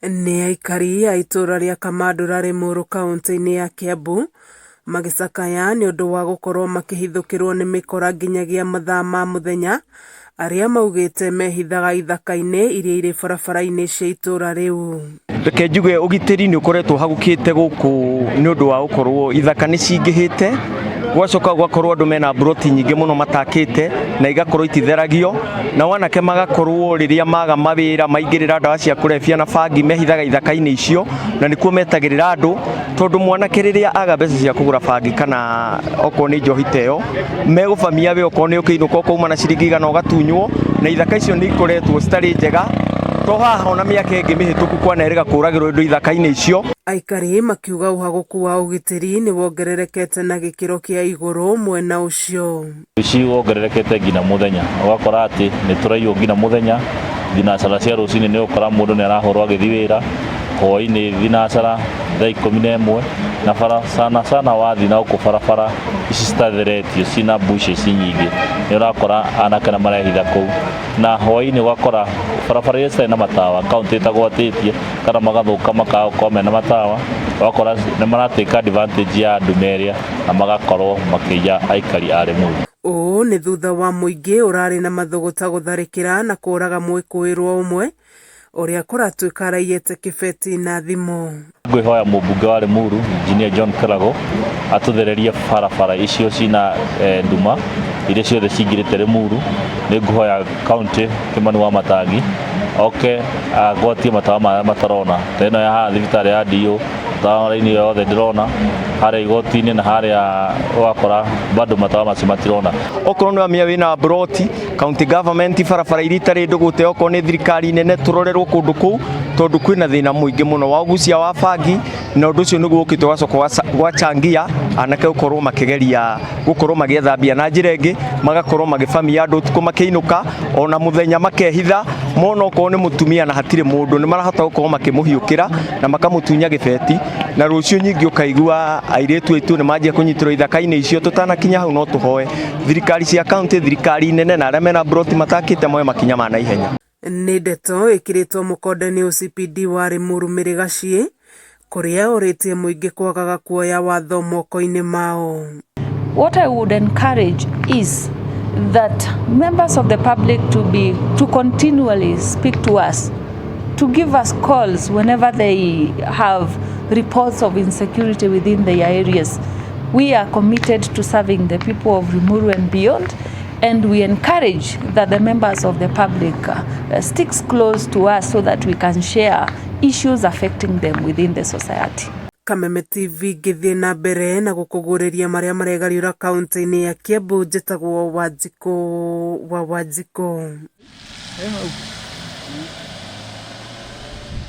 Nĩ aikari a itũũra rĩa Kamandũra Rĩmuru kauntĩ-inĩ ya Kiambu magĩcakaya nĩ ũndũ wa gũkorwo makĩhithũkĩrwo nĩ mĩkora nginyagia mathaa ma mũthenya, arĩa maugĩte mehithaga ithaka-inĩ iria irĩ barabara-inĩ cia itũũra rĩu. Reke njuge ũgitĩri nĩ ũkoretwo ũhagũkĩte gũkũ nĩ ũndũ wa gũkorwo ithaka nĩ cingĩhĩte, gwacoka gũgakorwo andũ mena mburoti nyingĩ mũno matakĩte na igakorwo ititheragio, nao anake magakorwo rĩrĩa maga mawĩra maingĩrĩra ndawa cia kũrebia na bangi mehithaga ithaka-inĩ icio na nĩkuo metagĩrĩra andũ, tondũ mwanake rĩrĩa aga mbeca cia kũgũra bangi kana okorwo nĩ njohi ta ĩyo, megũbamia we okorwo nĩ ũkĩinũka ũkauma na ciringi igana ũgatunywo, na ithaka icio nĩ ikoretwo citarĩ njega, to haha ona mĩaka ĩngĩ mĩhĩtũku kwanerĩga kũragĩrwo indo ithaka-inĩ icio. Aikari makiuga ũhagũku wa ũgitĩri nĩ wongererekete na gĩkĩro kĩa igũrũ mwena ũcio. Ũici wongererekete nginya mũthenya, ũgakora atĩ nĩ tũraiywo nginya mũthenya, thinacara cia rũcinĩ nĩ ũgũkora mũndũ nĩ arahũrwo agĩthiĩ wĩra, hwainĩ thinacara thaa 11, na bara sana sana wathiĩ na gũkũ barabara ici citatheretio ciĩna bushes nyingĩ, nĩ ũrakora anake nĩ marehitha kũu, na hwainĩ ũgakora barabara iria citarĩ na matawa kaũntĩ ĩtagwatĩtie kana magathũka makaga gũkorwo mena matawa, ũgakora nĩ mara take advantage ya nduma ĩrĩa na magakorwo makĩiya aikari a Limuru. Ũũ nĩ thutha wa mũingĩ ũrarĩ na mathũgũta gũtharĩkĩra na kũraga mwĩkũĩrwo ũmwe ũrĩa kũratuĩka araiyĩte kĩbeti na thimũ. Ngwĩhoya mũmbunge wa Limuru Engineer John Kĩrago atũthererie barabara icio cina nduma iria ciothe cingĩrĩte Limuru. Nĩ ngũhoya county Kĩmani wa Matangi oke agwatie matawa marĩa matarona ta ĩno ya haha thibitarĩ ya DO matawa raini yothe ndĩrona harĩa igoti-inĩ na harĩa ũgakora bado matawa macio matirona. Okorwo nĩ wamia wĩna mburoti county government barabara iria itarĩ ndũgũte okorwo nĩ thirikari nene tũrorerwo kũndũ kũu tondũ kwĩna thĩna mũingĩ mũno wa ũgucia wa bangi na ũndũ ũcio nĩguo ũkĩte ũgacoka gwachangia anake gũkorwo makĩgeria gũkorwo magĩetha mbia na njĩra ĩngĩ magakorwo magĩbamia andũ ũtukũ makĩinũka ona mũthenya makehitha mona okorwo nĩ mũtumia na hatirĩ mũndũ nĩ marahota gũkorwo makĩmũhiũkĩra na makamũtunya gĩbeti na rũciũ nyingĩ ũkaigua airĩtu aitũ nĩ manjia kũnyitĩrwo ithaka-inĩ icio tũtanakinya hau no tũhoe thirikari cia kaunti thirikari nene na arĩa mena mburoti matakĩte moe makinya ma naihenya. Nĩ ndeto ĩkĩrĩtwo mũkonde nĩ OCPD wa Limuru Mary Gachie kũrĩa orĩtie mũingĩ kwagaga kuoya watho moko-inĩ mao. What I would encourage is that members of the public to continually speak to us, to give us calls whenever they have reports of insecurity within their areas. We are committed to serving the people of Limuru and beyond, and we encourage that the members of the public sticks close to us so that we can share issues affecting them within the society. Kameme TV ngĩthiĩ na mbere na gũkũguũrĩria marĩa maregariũra kaunti-inĩ ya Kiambu njĩtagwo Wanjikũ wa Wanjikũ.